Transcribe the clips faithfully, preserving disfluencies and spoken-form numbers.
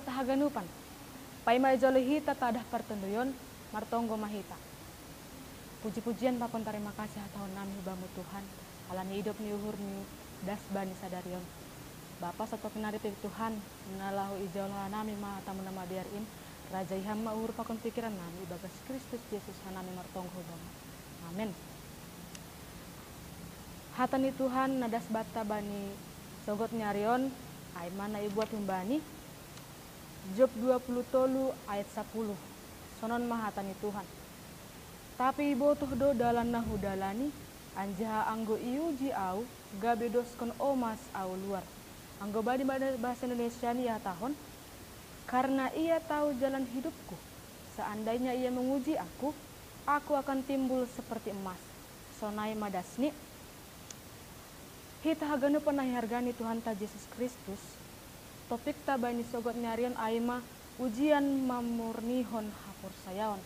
Tahaganupan. Paima ijolo hita tadah partonduyon, martonggo ma hita. Puji-pujian pakon tarima kasih hatahon nami hu Bamu Tuhan, ala ni idop ni uhur ni das bani sadari on. Bapa, satoki nari pe Tuhan, na laho ijalo hanami ma hatamu na mabiar in, rajai Ham ma uhur pakon pikiran nami, ibagas Kristus Jesus hanami martonggo hu Bamu. Amen. Hata ni Tuhan na das banta bani sogot ni ari on, ai ma na ibuat humbani Job dua puluh tolu ayat sapuluh. Sonon ma hata ni Tuhan. Tapi ibotoh do dalan na hudalani, anjaha anggo iuji au, gabe doskon omas au luar. Anggo bani bada-, bahasa Indonesia ni ihatahon, karena Ia tahu jalan hidupku. Seandainya Ia menguji aku, aku akan timbul seperti emas. Sonai ma dasni. Hita haganupan na hihargani Tuhanta Jesus Kristus, topikta bani sogot ni ari on ai ma ujian mamurnihon haporsayaon.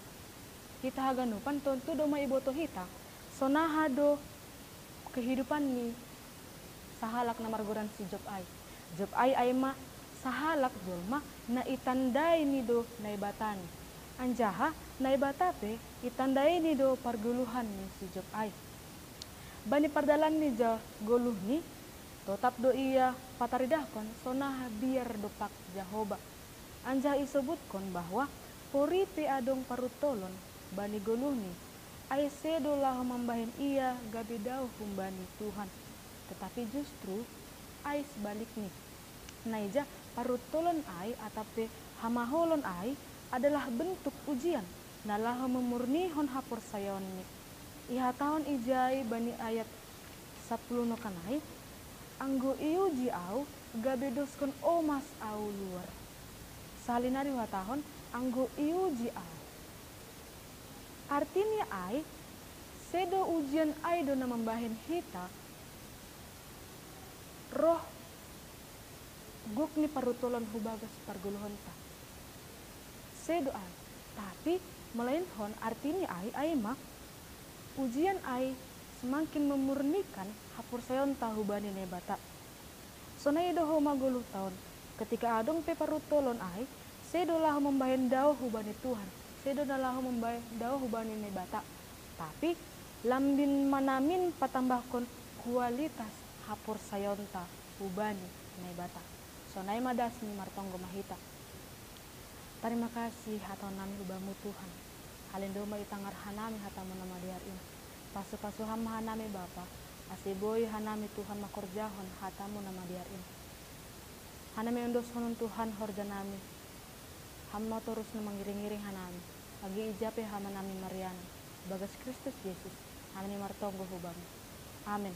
Hita haganupan tontu do ma iboto hita, sonaha do kehidupan ni sahalak na margoran si Job ai. Job ai ai ma sahalak jolma na itandai ni do Naibatani. Anjaha Naibata pe itandai ni do pargoluhan ni si Job ai. Bani pardalan ni ja goluhni, totap do ia pataridahkon sonaha biar dompak Jahoba. Anjaha isobutkon bahwa pori pe adong paruntolon bani goluhni, ai sedo laho mambahen ia gabe daoh humbani Tuhan. Tetapi justru ai sebalikni. Na ija paruntolon ai atap pe hamaholon ai adalah bentuk ujian na laho mamurnihon haporsayaonni. Ihatahon ijai bani ayat sapuluh nokanai, anggo iuji au, gabe doskon omas au luar. Sahali nari huhatahon, anggo iuji au. Artini ai, sedo ujian ai do na mambahen hita roh gok ni paruntolon hu bagas pargoluhonta. Sedo ai, tapi melainhon artini ai, ai ma ujian ai semakin memurnikan haporsayaonta hubani Naibata. Sonai do homa goluhta on, ketika adong pe paruntolon ai, sedo laho mambahen daoh hubani Tuhan, sedo na laho mambahen daoh hubani Naibata. Tapi lambin manamin patambahkon kualitas haporsayaonta hubani Naibata. Sonai ma dasni, martonggo ma hita. Tarima kasih hatahon nami hu Bamu Tuhan. Halindo ma itangar hanami hatamu na madear in. Pasu-pasu Ham ma hanami Bapa, ase boi hanami Tuhan mangkorjahon hatamu na madear in. Hanami ondoshon Tuhan horja nami. Ham ma torus na mangiring-iring hanami, age ija pe hanami marianan. Bagas Kristus Jesus, hanami martonggo hu Bamu. Amen.